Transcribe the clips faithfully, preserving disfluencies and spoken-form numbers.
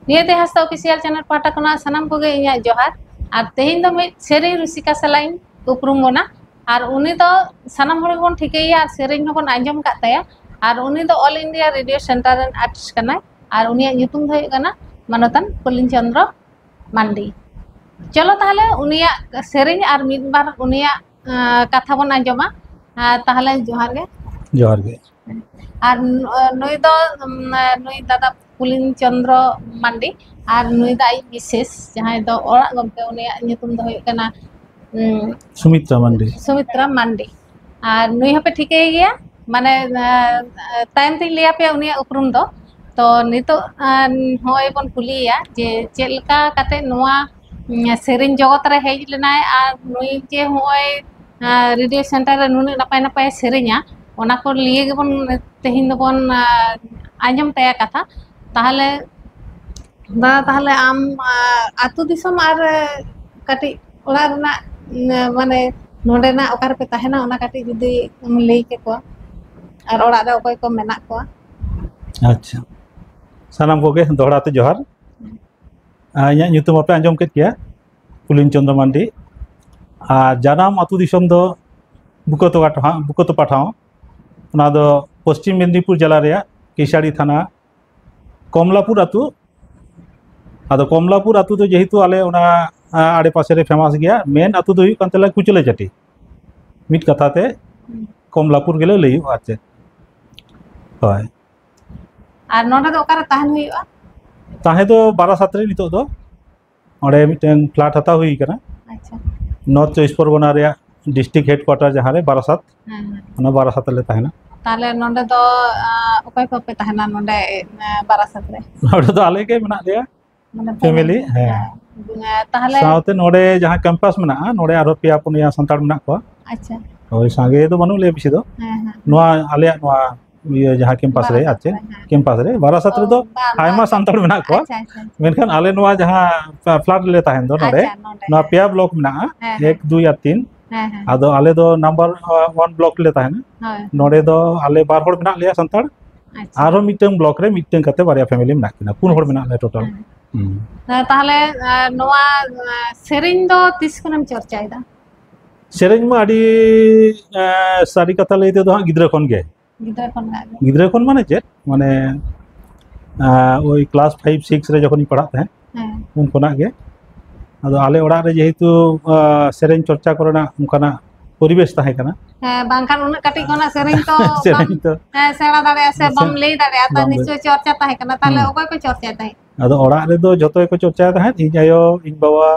ᱱᱤᱭᱟᱹ ᱛᱮ ᱦᱟᱸᱥᱫᱟ official channel ᱯᱟᱦᱴᱟ ᱠᱷᱚᱱᱟᱜ ᱥᱟᱱᱟᱢ ᱠᱚᱜᱮ ᱤᱧᱟᱹᱜ ᱡᱚᱦᱟᱨ᱾ ᱟᱨ ᱛᱮᱦᱮᱧ ᱫᱚ ᱢᱤᱫ ᱥᱮᱨᱮᱧ ᱨᱩᱥᱤᱠᱟ ᱥᱟᱞᱟᱜ ᱤᱧ ᱩᱯᱨᱩᱢ ᱵᱚᱱᱟ᱾ ᱟᱨ ᱩᱱᱤ ᱫᱚ ᱥᱟᱱᱟᱢ ᱦᱚᱲ ᱜᱮᱵᱚᱱ ᱴᱷᱤᱠᱟᱹᱭᱮᱭᱟ ᱟᱨ ᱥᱮᱨᱮᱧ ᱦᱚᱸᱵᱚᱱ ᱟᱸᱡᱚᱢ ᱟᱠᱟᱫ ᱛᱟᱭᱟ᱾ ᱟᱨ ᱩᱱᱤ ᱫᱚ ᱚᱞ ᱤᱱᱰᱤᱭᱟ ᱨᱮᱰᱤᱭᱳ ᱥᱮᱱᱴᱟᱨ ᱨᱮᱱ ᱟᱨᱴᱤᱥᱴ ᱠᱟᱱᱟᱭ᱾ ᱟᱨ ᱩᱱᱤᱭᱟᱜ ᱧᱩᱛᱩᱢ ᱫᱚ ᱦᱩᱭᱩᱜ ᱠᱟᱱᱟ ᱢᱟᱱᱚᱛᱟᱱ ᱯᱩᱞᱤᱱ ᱪᱚᱸᱫᱽᱨᱚ ᱢᱟᱱᱰᱤ᱾ ᱪᱚᱞᱚ ᱛᱟᱦᱞᱮ ᱩᱱᱤᱭᱟᱜ ᱥᱮᱨᱮᱧ ᱟᱨ ᱢᱤᱫ ᱵᱟᱨ ᱩᱱᱤᱭᱟᱜ, ᱟᱸ, ᱠᱟᱛᱷᱟ ᱵᱚᱱ ᱟᱸᱡᱚᱢᱟ᱾ ᱟᱸ, ᱛᱟᱦᱞᱮ ᱡᱚᱦᱟᱨ ᱜᱮ᱾ ᱡᱚᱦᱟᱨ ᱜᱮ᱾ ᱟᱨ ᱱᱩ-, ᱱᱩᱭ ᱫᱚ, ᱩᱢ, ᱱᱩᱭ ᱫᱟᱫᱟ ᱯᱩᱞᱤᱱ ᱪᱚᱸᱫᱽᱨᱚ ᱢᱟᱱᱰᱤ, ᱟᱨ ᱱᱩᱭ ᱫᱚ ᱟᱡ ᱢᱤᱥᱮᱥ, ᱡᱟᱦᱟᱸᱭ ᱫᱚ ᱚᱲᱟᱜ ᱜᱚᱢᱠᱮ, ᱩᱱᱤᱭᱟᱜ ᱧᱩᱛᱩᱢ ᱫᱚ ᱦᱩᱭᱩᱜ ᱠᱟᱱᱟ, ᱩᱢ, ᱥᱩᱢᱤᱛᱨᱟ ᱢᱟᱱᱰᱤ᱾ ᱥᱩᱢᱤᱛᱨᱟ ᱢᱟᱱᱰᱤ᱾ ᱟᱨ ᱱᱩᱭ ᱦᱚᱸᱯᱮ ᱴᱷᱤᱠᱟᱹᱭᱮ ᱜᱮᱭᱟ, ᱢᱟᱱᱮ, ᱟᱸ, ᱛᱟᱭᱚᱢ ᱛᱤᱧ ᱞᱟᱹᱭ ᱟᱯᱮᱭᱟ ᱩᱱᱤᱭᱟᱜ ᱩᱯᱨᱩᱢ ᱫᱚ᱾ ᱛᱚ ᱱᱤᱛᱚᱜ, ᱟᱸ, ᱱᱚᱜᱼᱚᱭ ᱵᱚᱱ ᱠᱩᱞᱤᱭᱮᱭᱟ ᱡᱮ ᱪᱮᱫ ᱞᱮᱠᱟ ᱠᱟᱛᱮ ᱱᱚᱣᱟ, ᱩᱸ, ᱥᱮᱨᱮᱧ ᱡᱚᱜᱚᱛ ᱨᱮ ᱦᱮᱡ ᱞᱮᱱᱟᱭ ᱟᱨ ᱱᱩᱭ ᱡᱮ ᱱᱚᱜᱼᱚᱭ, ᱟᱸ, ᱨᱮᱰᱤᱭᱳ ᱥᱮᱱᱴᱟᱨ ᱨᱮ ᱱᱩᱱᱟᱹᱜ ᱱᱟᱯᱟᱭ ᱱᱟᱯᱟᱭ ᱥᱮᱨᱮᱧᱟ, ᱚᱱᱟ ᱠᱚ ᱞᱤᱭᱮ ᱜᱮᱵᱚᱱ ᱛᱮᱦᱮᱧ ᱫᱚᱵᱚᱱ, ᱟᱸ, ᱟᱸᱡᱚᱢ ᱛᱟᱭᱟ ᱠᱟᱛᱷᱟ᱾ ᱛᱟᱦᱚᱞᱮ ᱫᱟᱫᱟ, ᱛᱟᱦᱚᱞᱮ ᱟᱢ, ᱟᱸ, ᱟᱹᱛᱩ ᱫᱤᱥᱚᱢ ᱟᱨ ᱠᱟᱹᱴᱤᱡ ᱚᱲᱟᱜ ᱨᱮᱱᱟᱜ, ᱩᱸ, ᱢᱟᱱᱮ ᱱᱚᱰᱮᱱᱟᱜ ᱚᱠᱟ ᱨᱮᱯᱮ ᱛᱟᱦᱮᱱᱟ, ᱚᱱᱟ ᱠᱟᱹᱴᱤᱡ ᱡᱩᱫᱤ ᱮᱢ ᱞᱟᱹᱭ ᱠᱮᱠᱚᱣᱟ ᱟᱨ ᱚᱲᱟᱜ ᱨᱮ ᱚᱠᱚᱭ ᱠᱚ ᱢᱮᱱᱟᱜ ᱠᱚᱣᱟ᱾ ᱟᱪᱪᱷᱟ, ᱥᱟᱱᱟᱢ ᱠᱚᱜᱮ ᱫᱚᱦᱲᱟ ᱛᱮ ᱡᱚᱦᱟᱨ᱾ ᱟᱨ ᱤᱧᱟᱹᱜ ᱧᱩᱛᱩᱢ ᱟᱯᱮ ᱟᱸᱡᱚᱢ ᱠᱮᱫ ᱜᱮᱭᱟ, ᱯᱩᱞᱤᱱ ᱪᱚᱸᱫᱽᱨᱚ ᱢᱟᱱᱰᱤ᱾ ᱟᱨ ᱡᱟᱱᱟᱢ ᱟᱹᱛᱩ ᱫᱤᱥᱚᱢ ᱫᱚ ᱵᱩᱠᱟᱹᱛᱚ ᱯᱟᱴᱷᱟ, ᱵᱩᱠᱟᱹᱛᱚ ᱯᱟᱴᱷᱟᱣ, ᱚᱱᱟ ᱫᱚ ᱯᱚᱥᱪᱤᱢ ᱢᱮᱫᱽᱱᱤᱯᱩᱨ ᱡᱮᱞᱟ ᱨᱮᱭᱟᱜ ᱠᱮᱥᱟᱨᱤ ᱛᱷᱟᱱᱟ, ᱠᱚᱢᱞᱟᱯᱩᱨ ᱟᱹᱛᱩ᱾ ᱟᱫᱚ ᱠᱚᱢᱞᱟᱯᱩᱨ ᱟᱹᱛᱩ ᱫᱚ ᱡᱮᱦᱮᱛᱩ ᱟᱞᱮ ᱚᱱᱟ, ᱟ, ᱟᱲᱮ ᱯᱟᱥᱮ ᱨᱮ ᱯᱷᱮᱢᱟᱥ ᱜᱮᱭᱟ, ᱢᱮᱱ ᱟᱹᱛᱩ ᱫᱚ ᱦᱩᱭᱩᱜ ᱠᱟᱱ ᱛᱟᱞᱮᱭᱟ ᱠᱩᱪᱞᱟᱹ ᱪᱟᱹᱴᱤ᱾ ᱢᱤᱫ ᱠᱟᱛᱷᱟ ᱛᱮ ᱦᱩᱸ᱾ ᱠᱚᱢᱞᱟᱯᱩᱨ ᱜᱮᱞᱮ ᱞᱟᱹᱭᱚᱜᱼᱟ, ᱟᱨ ᱪᱮᱫ᱾ ᱦᱳᱭ᱾ ᱟᱨ ᱱᱚᱰᱮ ᱫᱚ ᱚᱠᱟᱨᱮ ᱛᱟᱦᱮᱱ ᱦᱩᱭᱩᱜᱼᱟ? ᱛᱟᱦᱮᱸ ᱫᱚ ᱵᱟᱨᱟᱥᱟᱛ ᱨᱮ ᱱᱤᱛᱚᱜ ᱫᱚ᱾ ᱚᱸᱰᱮ ᱢᱤᱫᱴᱮᱱ ᱯᱷᱞᱟᱴ ᱦᱟᱛᱟᱣ ᱦᱩᱭ ᱠᱟᱱᱟ᱾ ᱟᱪᱪᱷᱟ᱾ ᱱᱚᱨᱛᱷ ᱪᱚᱵᱵᱤᱥ ᱯᱚᱨᱜᱚᱱᱟ ᱨᱮᱭᱟᱜ ᱰᱤᱥᱴᱨᱤᱠᱴ ᱦᱮᱰᱠᱩᱣᱟᱴᱟᱨ ᱡᱟᱦᱟᱸ ᱨᱮ ᱵᱟᱨᱟᱥᱟᱛ, ᱦᱮᱸ, ᱦᱮᱸ᱾ ᱚᱱᱟ ᱵᱟᱨᱟᱥᱟᱛ ᱨᱮᱞᱮ ᱛᱟᱦᱮᱱᱟ᱾ ᱛᱟᱦᱞᱮ ᱱᱚᱰᱮ ᱫᱚ, ᱟᱸ, ᱚᱠᱚᱭ ᱠᱚᱯᱮ ᱛᱟᱦᱮᱱᱟ ᱱᱚᱰᱮ, ᱟᱸ, ᱵᱟᱨᱟᱥᱟᱛ ᱨᱮ? ᱱᱚᱰᱮ ᱫᱚ ᱟᱞᱮ ᱜᱮ ᱢᱮᱱᱟᱜ ᱞᱮᱭᱟ, ᱢᱟᱱᱮ ᱯᱷᱮᱢᱮᱞᱤ, ᱯᱷᱮᱢᱮᱞᱤ, ᱦᱮᱸ᱾ ᱦᱮᱸ᱾ ᱛᱟᱦᱞᱮ ᱥᱟᱶᱛᱮ ᱱᱚᱰᱮ ᱡᱟᱦᱟᱸ ᱠᱮᱢᱯᱟᱥ ᱢᱮᱱᱟᱜᱼᱟ, ᱱᱚᱰᱮ ᱟᱨᱦᱚᱸ ᱯᱮᱭᱟ ᱯᱩᱱᱭᱟ ᱥᱟᱱᱛᱟᱲ ᱢᱮᱱᱟᱜ ᱠᱚᱣᱟ᱾ ᱟᱪᱪᱷᱟ᱾ ᱦᱳᱭ, ᱥᱟᱸᱜᱮ ᱫᱚ ᱵᱟᱹᱱᱩᱜ ᱞᱮᱭᱟ ᱵᱮᱥᱤ ᱫᱚ᱾ ᱦᱮᱸ, ᱦᱮᱸ᱾ ᱱᱚᱣᱟ ᱟᱞᱮᱭᱟᱜ ᱱᱚᱣᱟ ᱤᱭᱟᱹ ᱡᱟᱦᱟᱸ ᱠᱮᱢᱯᱟᱥ ᱨᱮ, ᱟᱨ ᱵᱟᱨᱟᱥᱟᱛ ᱪᱮᱫ? ᱨᱮ, ᱦᱮᱸ᱾ ᱠᱮᱢᱯᱟᱥ ᱨᱮ, ᱵᱟᱨᱟᱥᱟᱛ ᱚ, ᱨᱮᱫᱚ ᱵᱟᱝ, ᱟᱭᱢᱟ ᱵᱟᱝ᱾ ᱥᱟᱱᱛᱟᱲ ᱢᱮᱱᱟᱜ ᱠᱚᱣᱟ᱾ ᱟᱪᱪᱷᱟ, ᱟᱪᱪᱷᱟ, ᱟᱪᱪᱷᱟ᱾ ᱢᱮᱱᱠᱷᱟᱱ ᱟᱞᱮ ᱱᱚᱣᱟ ᱡᱟᱦᱟᱸ ᱯᱷᱞᱟᱴ ᱨᱮᱞᱮ ᱛᱟᱦᱮᱱ ᱫᱚ ᱱᱚᱰᱮ, ᱟᱪᱪᱷᱟ, ᱱᱚᱰᱮ᱾ ᱱᱚᱣᱟ ᱦᱮᱸ᱾ ᱯᱮᱭᱟ ᱵᱞᱚᱠ ᱢᱮᱱᱟᱜᱼᱟ, ᱦᱮᱸ, ᱦᱮᱸ᱾ ᱮᱠ, ᱫᱩᱭ ᱟᱨ ᱛᱤᱱ᱾ ᱦᱮᱸ, ᱦᱮᱸ᱾ ᱟᱫᱚ ᱟᱞᱮ ᱫᱚ ᱱᱟᱢᱵᱟᱨ, ᱟ, ᱚᱣᱟᱱ ᱵᱞᱚᱠ ᱨᱮᱞᱮ ᱛᱟᱦᱮᱱᱟ᱾ ᱦᱳᱭ᱾ ᱱᱚᱰᱮ ᱫᱚ ᱟᱞᱮ ᱵᱟᱨ ᱦᱚᱲ ᱢᱮᱱᱟᱜ ᱞᱮᱭᱟ ᱥᱟᱱᱛᱟᱲ᱾ ᱟᱪᱪᱷᱟ᱾ ᱟᱨᱦᱚᱸ ᱢᱤᱫᱴᱟᱝ ᱵᱞᱚᱠ ᱨᱮ ᱢᱤᱫᱴᱟᱝ ᱠᱟᱛᱮ ᱵᱟᱨᱭᱟ ᱯᱷᱮᱢᱮᱞᱤ ᱢᱮᱱᱟᱜ ᱠᱤᱱᱟ, ᱯᱩᱱ ᱦᱚᱲ ᱢᱮᱱᱟᱜ ᱞᱮᱭᱟ ᱴᱳᱴᱟᱞ᱾ ᱦᱮᱸ᱾ ᱦᱩᱸ᱾ ᱦᱮᱸ, ᱛᱟᱦᱞᱮ, ᱟᱨ ᱱᱚᱣᱟ, ᱟᱨ ᱥᱮᱨᱮᱧ ᱫᱚ ᱛᱤᱥ ᱠᱷᱚᱱᱮᱢ ᱪᱚᱨᱪᱟᱭᱮᱫᱟ? ᱥᱮᱨᱮᱧ ᱢᱟ ᱟᱹᱰᱤ, ᱮᱸ, ᱥᱟᱹᱨᱤ ᱠᱟᱛᱷᱟ ᱞᱟᱹᱭ ᱛᱮᱫᱚ ᱦᱟᱸᱜ ᱜᱤᱫᱽᱨᱟᱹ ᱠᱷᱚᱱ ᱜᱮ᱾ ᱜᱤᱫᱽᱨᱟᱹ ᱠᱷᱚᱱ ᱜᱮ? ᱜᱤᱫᱽᱨᱟᱹ ᱠᱷᱚᱱ ᱢᱟᱱᱮ ᱪᱮᱫ? ᱢᱟᱱᱮ, ᱟᱸ, ᱳᱭ ᱠᱞᱟᱥ ᱯᱷᱟᱭᱤᱵᱷ ᱥᱤᱠᱥ ᱨᱮ ᱡᱚᱠᱷᱚᱱᱤᱧ ᱯᱟᱲᱦᱟᱜ ᱛᱟᱦᱮᱸᱫ, ᱦᱮᱸ᱾ ᱩᱱ ᱠᱷᱚᱱᱟᱜ ᱜᱮ᱾ ᱟᱫᱚ ᱟᱞᱮ ᱚᱲᱟᱜ ᱨᱮ ᱡᱮᱦᱮᱛᱩ, ᱟᱸ, ᱥᱮᱨᱮᱧ ᱪᱚᱨᱪᱟ ᱠᱚᱨᱮᱱᱟᱜ ᱚᱱᱠᱟᱱᱟᱜ ᱯᱚᱨᱤᱵᱮᱥ ᱛᱟᱦᱮᱸ ᱠᱟᱱᱟ᱾ ᱦᱮᱸ, ᱵᱟᱝᱠᱷᱟᱱ ᱩᱱᱟᱹᱜ ᱠᱟᱹᱴᱤᱡ ᱠᱷᱚᱱᱟᱜ ᱥᱮᱨᱮᱧ ᱛᱚ ᱥᱮᱨᱮᱧ ᱵᱟᱢ, ᱛᱚ ᱦᱮᱸ, ᱥᱮᱬᱟ ᱫᱟᱲᱮᱭᱟᱜᱼᱟ ᱥᱮ ᱵᱟᱢ ᱵᱟᱢ ᱞᱟᱹᱭ ᱫᱟᱲᱮᱭᱟᱜᱼᱟ, ᱛᱚ ᱵᱟᱢ ᱞᱟᱹᱭ ᱱᱤᱥᱪᱚᱭ ᱪᱚᱨᱪᱟ ᱛᱟᱦᱮᱸ ᱠᱟᱱᱟ᱾ ᱛᱟᱦᱞᱮ ᱦᱩᱸ᱾ ᱚᱠᱚᱭ ᱠᱚ ᱪᱚᱨᱪᱟᱭ ᱛᱟᱦᱮᱸᱫ? ᱟᱫᱚ ᱚᱲᱟᱜ ᱨᱮᱫᱚ ᱡᱷᱚᱛᱚ ᱜᱮᱠᱚ ᱪᱚᱨᱪᱟᱭ ᱛᱟᱦᱮᱸᱫ, ᱤᱧ ᱟᱭᱳ, ᱤᱧ ᱵᱟᱵᱟ,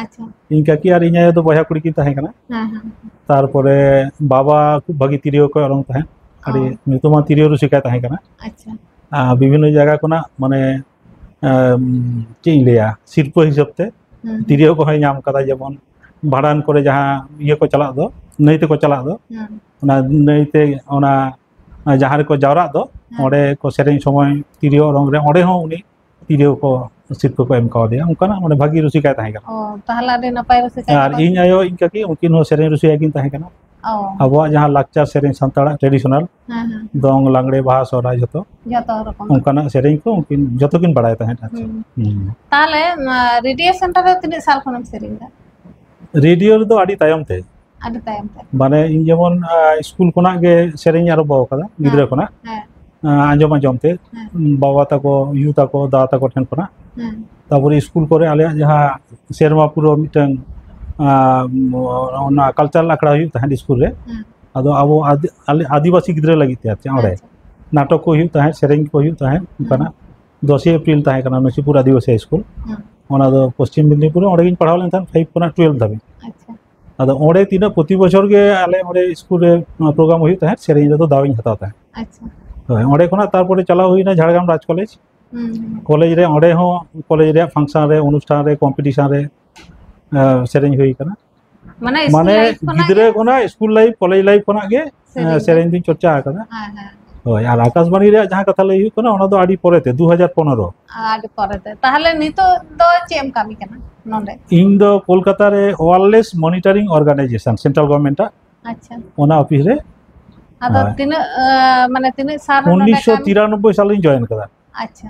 ᱟᱪᱪᱷᱟ᱾ ᱤᱧ ᱠᱟᱹᱠᱤ ᱟᱨ ᱤᱧ ᱟᱭᱳ ᱫᱚ ᱵᱚᱭᱦᱟ ᱠᱩᱲᱤ ᱠᱤᱱ ᱛᱟᱦᱮᱸ ᱠᱟᱱᱟ᱾ ᱦᱮᱸ, ᱦᱮᱸ᱾ ᱛᱟᱨᱯᱚᱨᱮ ᱵᱟᱵᱟ ᱠᱷᱩᱵ ᱵᱷᱟᱹᱜᱤ ᱛᱤᱨᱭᱳ ᱠᱚᱭ ᱚᱨᱚᱝ ᱛᱟᱦᱮᱸᱫ, ᱟᱹᱰᱤ ᱚ᱾ ᱧᱩᱛᱩᱢᱟᱱ ᱛᱤᱨᱭᱳ ᱨᱩᱥᱤᱠᱟᱭ ᱛᱟᱦᱮᱸ ᱠᱟᱱᱟ᱾ ᱟᱪᱪᱷᱟ᱾ ᱟᱨ ᱵᱤᱵᱷᱤᱱᱱᱚ ᱡᱟᱭᱜᱟ ᱠᱷᱚᱱᱟᱜ ᱢᱟᱱᱮ, ᱮᱢ, ᱪᱮᱫ ᱤᱧ ᱞᱟᱹᱭᱟ, ᱥᱤᱨᱯᱟᱹ ᱦᱤᱥᱟᱹᱵ ᱛᱮ ᱦᱩᱸ, ᱦᱩᱸ᱾ ᱛᱤᱨᱭᱳ ᱠᱚᱦᱚᱸᱭ ᱧᱟᱢ ᱠᱟᱫᱟ, ᱡᱮᱢᱚᱱ ᱵᱷᱟᱸᱰᱟᱱ ᱠᱚᱨᱮ ᱡᱟᱦᱟᱸ ᱤᱭᱟᱹ ᱠᱚ ᱪᱟᱞᱟᱜ ᱫᱚ, ᱱᱟᱹᱭ ᱛᱮᱠᱚ ᱪᱟᱞᱟᱜ ᱫᱚ, ᱦᱩᱸ᱾ ᱚᱱᱟ ᱱᱟᱹᱭ ᱛᱮ ᱚᱱᱟ ᱡᱟᱦᱟᱸ ᱨᱮᱠᱚ ᱡᱟᱣᱨᱟᱜ ᱫᱚ, ᱦᱮᱸ᱾ ᱚᱸᱰᱮ ᱠᱚ ᱥᱮᱨᱮᱧ ᱥᱚᱢᱚᱭ ᱛᱤᱨᱭᱳ ᱚᱨᱚᱝ ᱨᱮ ᱚᱸᱰᱮ ᱦᱚᱸ ᱩᱱᱤ ᱛᱤᱨᱭᱳ ᱠᱚ ᱥᱤᱨᱯᱟᱹ ᱠᱚ ᱮᱢ ᱠᱟᱣᱫᱮᱭᱟ᱾ ᱚᱱᱠᱟᱱᱟᱜ ᱢᱟᱱᱮ ᱵᱷᱟᱹᱜᱤ ᱨᱩᱥᱤᱠᱟᱭ ᱛᱟᱦᱮᱸ ᱠᱟᱱᱟ᱾ ᱚ, ᱛᱟᱦᱚᱞᱮ ᱟᱹᱰᱤ ᱱᱟᱯᱟᱭ ᱨᱩᱥᱤᱠᱟ ᱟᱨ ᱠᱟᱱᱟ᱾ ᱤᱧ ᱟᱭᱳ, ᱤᱧ ᱠᱟᱹᱠᱤ, ᱩᱱᱠᱤᱱ ᱦᱚᱸ ᱥᱮᱨᱮᱧ ᱨᱩᱥᱤᱠᱟ ᱠᱤᱱ ᱛᱟᱦᱮᱸ ᱠᱟᱱᱟ᱾ ᱚ᱾ ᱟᱵᱚᱣᱟᱜ ᱡᱟᱦᱟᱸ ᱞᱟᱠᱪᱟᱨ ᱥᱮᱨᱮᱧ, ᱥᱟᱱᱛᱟᱲᱟᱜ traditional, ᱦᱮᱸ, ᱦᱮᱸ, ᱦᱮᱸ᱾ ᱫᱚᱝ, ᱞᱟᱜᱽᱲᱮ, ᱵᱟᱦᱟ, ᱥᱚᱦᱨᱟᱭ, ᱡᱷᱚᱛᱚ ᱡᱷᱚᱛᱚ ᱨᱚᱠᱚᱢᱟᱜ᱾ ᱚᱱᱠᱟᱱᱟᱜ ᱥᱮᱨᱮᱧ ᱠᱚ ᱩᱱᱠᱤᱱ ᱡᱷᱚᱛᱚ ᱠᱤᱱ ᱵᱟᱲᱟᱭ ᱛᱟᱦᱮᱸᱫ᱾ ᱟᱨ ᱪᱮᱫ᱾ ᱦᱩᱸ᱾ ᱦᱩᱸ᱾ ᱛᱟᱦᱚᱞᱮ, ᱱᱚᱣᱟ ᱨᱮᱰᱤᱭᱳ ᱥᱮᱱᱴᱟᱨ ᱨᱮ ᱛᱤᱱᱟᱹᱜ ᱥᱟᱞ ᱠᱷᱚᱱᱮᱢ ᱥᱮᱨᱮᱧ ᱮᱫᱟ? ᱨᱮᱰᱤᱭᱳ ᱨᱮᱫᱚ ᱟᱹᱰᱤ ᱛᱟᱭᱚᱢ ᱛᱮ᱾ ᱟᱹᱰᱤ ᱛᱟᱭᱚᱢ ᱛᱮ᱾ ᱢᱟᱱᱮ, ᱤᱧ ᱡᱮᱢᱚᱱ, ᱟ, ᱥᱠᱩᱞ ᱠᱷᱚᱱᱟᱜ ᱜᱮ ᱥᱮᱨᱮᱧ ᱟᱨᱟᱢᱵᱚ ᱟᱠᱟᱫᱟ, ᱦᱮᱸ, ᱜᱤᱫᱽᱨᱟᱹ ᱠᱷᱚᱱᱟᱜ, ᱦᱮᱸ᱾ ᱟ, ᱟᱸᱡᱚᱢ ᱟᱸᱡᱚᱢ ᱛᱮ, ᱦᱮᱸ᱾ ᱵᱟᱵᱟ ᱛᱟᱠᱚ, ᱭᱩ ᱛᱟᱠᱚ, ᱫᱟᱫᱟ ᱛᱟᱠᱚ ᱴᱷᱮᱱ ᱠᱷᱚᱱᱟᱜ᱾ ᱦᱮᱸ᱾ ᱛᱟᱨᱯᱚᱨᱮ ᱥᱠᱩᱞ ᱠᱚᱨᱮ ᱟᱞᱮᱭᱟᱜ ᱡᱟᱦᱟᱸ ᱥᱮᱨᱢᱟ ᱯᱩᱨᱟᱹᱣ ᱢᱤᱫᱴᱟᱝ, ᱟ, ᱚᱱᱟ ᱠᱟᱞᱪᱟᱨᱟᱞ ᱟᱠᱷᱲᱟ ᱦᱩᱭᱩᱜ ᱛᱟᱦᱮᱸᱫ ᱥᱠᱩᱞ ᱨᱮ᱾ ᱦᱮᱸ᱾ ᱟᱫᱚ ᱟᱵᱚ ᱟᱫᱤ-, ᱟᱞᱮ ᱟᱹᱫᱤᱵᱟᱹᱥᱤ ᱜᱤᱫᱽᱨᱟᱹ ᱞᱟᱹᱜᱤᱫ ᱛᱮ ᱟᱨ ᱪᱮᱫ, ᱚᱸᱰᱮ ᱟᱪᱪᱷᱟ᱾ ᱱᱟᱴᱚᱠ ᱠᱚ ᱦᱩᱭᱩᱜ ᱛᱟᱦᱮᱸᱫ, ᱥᱮᱨᱮᱧ ᱠᱚ ᱦᱩᱭᱩᱜ ᱛᱟᱦᱮᱸᱫ, ᱦᱮᱸ᱾ ᱚᱱᱠᱟᱱᱟᱜ ᱫᱚᱥᱮᱭ ᱮᱯᱨᱤᱞ ᱛᱟᱦᱮᱸ ᱠᱟᱱᱟ, ᱱᱩᱥᱤᱯᱩᱨ ᱟᱹᱫᱤᱵᱟᱹᱥᱤ ᱦᱟᱭ ᱥᱠᱩᱞ᱾ ᱦᱮᱸ᱾ ᱚᱱᱟ ᱫᱚ ᱯᱚᱥᱪᱤᱢ ᱢᱮᱫᱽᱱᱤᱯᱩᱨ ᱨᱮ, ᱚᱸᱰᱮ ᱜᱤᱧ ᱯᱟᱲᱦᱟᱣ ᱞᱮᱱ ᱛᱟᱦᱮᱸᱫ, ᱯᱷᱟᱭᱤᱵᱷ ᱠᱷᱚᱱᱟᱜ ᱴᱩᱭᱮᱞᱵᱷ ᱫᱷᱟᱹᱵᱤᱡ᱾ ᱟᱪᱪᱷᱟ᱾ ᱟᱫᱚ ᱚᱸᱰᱮ ᱛᱤᱱᱟᱹᱜ ᱯᱨᱚᱛᱤ ᱵᱚᱪᱷᱚᱨ ᱜᱮ ᱟᱞᱮ ᱚᱸᱰᱮ ᱥᱠᱩᱞ ᱨᱮ, ᱱᱚᱣᱟ ᱯᱨᱳᱜᱨᱟᱢ ᱦᱩᱭᱩᱜ ᱛᱟᱦᱮᱸᱫ, ᱥᱮᱨᱮᱧ ᱨᱮᱫᱚ ᱫᱟᱣ ᱤᱧ ᱦᱟᱛᱟᱣ ᱛᱟᱦᱮᱸᱫ᱾ ᱟᱪᱪᱷᱟ᱾ ᱦᱳᱭ, ᱚᱸᱰᱮ ᱠᱷᱚᱱᱟᱜ ᱛᱟᱨᱯᱚᱨᱮ ᱪᱟᱞᱟᱣ ᱦᱩᱭᱱᱟ ᱡᱷᱟᱲᱜᱨᱟᱢ ᱨᱟᱡᱽ ᱠᱚᱞᱮᱡᱽ᱾ ᱦᱩᱸ, ᱦᱩᱸ᱾ ᱠᱚᱞᱮᱡᱽ ᱨᱮ, ᱚᱸᱰᱮ ᱦᱚᱸ ᱠᱚᱞᱮᱡᱽ ᱨᱮᱭᱟᱜ ᱯᱷᱟᱝᱥᱟᱱ ᱨᱮ, ᱚᱱᱩᱥᱴᱷᱟᱱ ᱨᱮ, ᱠᱚᱢᱯᱤᱴᱤᱥᱟᱱ ᱨᱮ, ᱮ, ᱥᱮᱨᱮᱧ ᱦᱩᱭ ᱠᱟᱱᱟ᱾ ᱢᱟᱱᱮ ᱥᱠᱩᱞ ᱢᱟᱱᱮ ᱞᱟᱭᱤᱯᱷ ᱠᱷᱚᱱᱟᱜ ᱜᱤᱫᱽᱨᱟᱹ ᱜᱮ? ᱠᱷᱚᱱᱟᱜ, ᱥᱠᱩᱞ ᱞᱟᱭᱤᱯᱷ, ᱠᱚᱞᱮᱡᱽ ᱞᱟᱭᱤᱯᱷ ᱠᱷᱚᱱᱟᱜ ᱜᱮ, ᱮ, ᱥᱮᱨᱮᱧ ᱫᱚ? ᱥᱮᱨᱮᱧ ᱫᱩᱧ ᱪᱚᱨᱪᱟ ᱟᱠᱟᱫᱟ᱾ ᱦᱮᱸ, ᱦᱮᱸ᱾ ᱦᱳᱭ, ᱟᱨ ᱟᱠᱟᱥᱵᱟᱬᱤ ᱨᱮᱭᱟᱜ ᱡᱟᱦᱟᱸ ᱠᱟᱛᱷᱟ ᱞᱟᱹᱭ ᱦᱩᱭᱩᱜ ᱠᱟᱱᱟ, ᱚᱱᱟ ᱫᱚ ᱟᱹᱰᱤ ᱯᱚᱨᱮᱛᱮ, ᱫᱩ ᱦᱟᱡᱟᱨ ᱯᱚᱱᱨᱚ᱾ ᱟᱹᱰᱤ ᱯᱚᱨᱮᱛᱮ᱾ ᱛᱟᱦᱚᱞᱮ ᱱᱤᱛᱚᱜ ᱫᱚ ᱪᱮᱫ ᱮᱢ ᱠᱟᱹᱢᱤ ᱠᱟᱱᱟ ᱱᱚᱰᱮ? ᱤᱧ ᱫᱚ ᱠᱳᱞᱠᱟᱛᱟ ᱨᱮ wireless monitoring organization, central government ᱟᱜ, ᱟᱪᱪᱷᱟ᱾ ᱚᱱᱟ ᱚᱯᱷᱤᱥ ᱨᱮ᱾ ᱟᱫᱚ ᱦᱳᱭ᱾ ᱛᱤᱱᱟᱹᱜ, ᱟᱸ, ᱢᱟᱱᱮ ᱛᱤᱱᱟᱹᱜ ᱥᱟᱞ ᱱᱚᱰᱮ ᱠᱟᱹᱢᱤ? ᱩᱱᱤᱥᱥᱚ ᱛᱤᱨᱟᱱᱚᱵᱵᱳᱭ ᱥᱟᱞ ᱞᱤᱧ join ᱠᱟᱫᱟ᱾ ᱟᱪᱪᱷᱟ᱾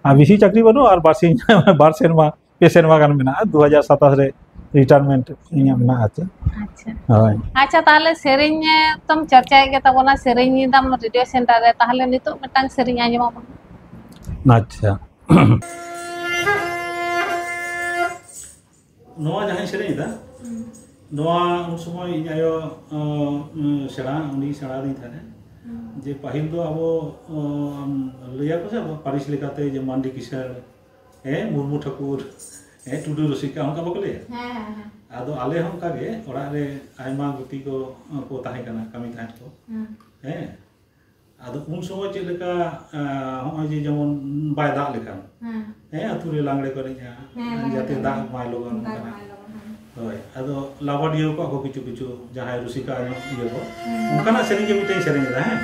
ᱟᱨ ᱵᱮᱥᱤ ᱪᱟᱹᱠᱨᱤ ᱵᱟᱹᱱᱩᱜᱼᱟ, ᱟᱨ ᱵᱟᱨ ᱥᱤᱧ, ᱵᱟᱨ ᱥᱮᱨᱢᱟ, ᱯᱮ ᱥᱮᱨᱢᱟ ᱜᱟᱱ ᱢᱮᱱᱟᱜᱼᱟ, ᱫᱩ ᱦᱟᱡᱟᱨ ᱥᱟᱛᱟᱥ ᱨᱮ retirement ᱤᱧᱟᱹᱜ ᱢᱮᱱᱟᱜᱼᱟ, ᱟᱨ ᱪᱮᱫ᱾ ᱟᱪᱪᱷᱟ᱾ ᱦᱳᱭ᱾ ᱟᱪᱪᱷᱟ, ᱛᱟᱦᱚᱞᱮ ᱥᱮᱨᱮᱧ, ᱮ, ᱛᱚᱢ ᱪᱚᱨᱪᱟᱭᱮᱫ ᱜᱮ ᱛᱟᱵᱚᱱᱟ, ᱥᱮᱨᱮᱧ ᱮᱫᱟᱢ ᱨᱮᱰᱤᱭᱳ ᱥᱮᱱᱴᱟᱨ ᱨᱮ, ᱛᱟᱦᱚᱞᱮ ᱱᱤᱛᱚᱜ ᱢᱤᱫᱴᱟᱝ ᱥᱮᱨᱮᱧ ᱟᱸᱡᱚᱢ ᱟᱵᱚᱱ ᱢᱮ᱾ ᱟᱪᱪᱷᱟ᱾ ᱱᱚᱣᱟ ᱡᱟᱦᱟᱸᱧ ᱥᱮᱨᱮᱧ ᱮᱫᱟ, ᱦᱩᱸ᱾ ᱱᱚᱣᱟ ᱩᱱ ᱥᱚᱢᱚᱭ ᱤᱧ ᱟᱭᱳ, ᱚ, ᱩᱸ, ᱥᱮᱬᱟ, ᱩᱱᱤ ᱥᱮᱬᱟ ᱟᱹᱫᱤᱧ ᱛᱟᱦᱮᱸᱫ᱾ ᱦᱩᱸ᱾ ᱡᱮ ᱯᱟᱹᱦᱤᱞ ᱫᱚ ᱟᱵᱚ, ᱚ, ᱞᱟᱹᱭᱟᱠᱚ ᱥᱮ ᱟᱵᱚ ᱯᱟᱹᱨᱤᱥ ᱞᱮᱠᱟᱛᱮ ᱡᱮ ᱢᱟᱱᱰᱤ ᱠᱤᱥᱟᱹᱬ, ᱦᱮᱸ, ᱢᱩᱨᱢᱩ ᱴᱷᱟᱹᱠᱩᱨ, ᱦᱮᱸ, ᱴᱩᱰᱩ ᱨᱩᱥᱤᱠᱟ, ᱚᱱᱠᱟ ᱵᱟᱠᱚ ᱞᱟᱹᱭᱟ? ᱦᱮᱸ, ᱦᱮᱸ, ᱦᱮᱸ᱾ ᱟᱫᱚ ᱟᱞᱮ ᱦᱚᱸ ᱚᱱᱠᱟ ᱜᱮ, ᱚᱲᱟᱜ ᱨᱮ ᱟᱭᱢᱟ ᱜᱩᱛᱤ ᱠᱚ, ᱠᱚ ᱛᱟᱦᱮᱸ ᱠᱟᱱᱟ, ᱠᱟᱹᱢᱤ ᱛᱟᱦᱮᱸᱫ ᱠᱚ᱾ ᱦᱩᱸ᱾ ᱦᱮᱸ᱾ ᱟᱫᱚ ᱩᱱ ᱥᱚᱢᱚᱭ ᱪᱮᱫ ᱞᱮᱠᱟ, ᱮᱸ, ᱦᱚᱸᱜᱼᱚᱭ ᱡᱮ ᱡᱮᱢᱚᱱ ᱵᱟᱭ ᱫᱟᱜ ᱞᱮᱠᱷᱟᱱ, ᱦᱮᱸ᱾ ᱦᱮᱸ, ᱟᱹᱛᱩ ᱨᱮ ᱞᱟᱜᱽᱲᱮ ᱠᱚ ᱮᱱᱮᱡᱼᱟ, ᱦᱮᱸ, ᱦᱮᱸ, ᱡᱟᱛᱮ ᱦᱮᱸ᱾ ᱫᱟᱜ ᱢᱟᱭ ᱞᱚᱜᱚᱱ ᱫᱟᱜ ᱚᱱᱠᱟᱱᱟᱜ᱾ ᱢᱟᱭ ᱞᱚᱜᱚᱱ, ᱦᱮᱸ᱾ ᱦᱳᱭ, ᱟᱫᱚ ᱞᱟᱵᱟᱰᱤᱭᱟᱹ ᱠᱚᱣᱟᱜ ᱠᱚ ᱠᱤᱪᱷᱩ ᱠᱤᱪᱷᱩ ᱡᱟᱦᱟᱸᱭ ᱨᱩᱥᱤᱠᱟ ᱧᱚᱜ ᱤᱭᱟᱹ ᱠᱚ, ᱦᱮᱸ᱾ ᱚᱱᱠᱟᱱᱟᱜ ᱥᱮᱨᱮᱧ ᱜᱮ ᱢᱤᱫᱴᱮᱱ ᱥᱮᱨᱮᱧ ᱮᱫᱟ, ᱦᱮᱸ᱾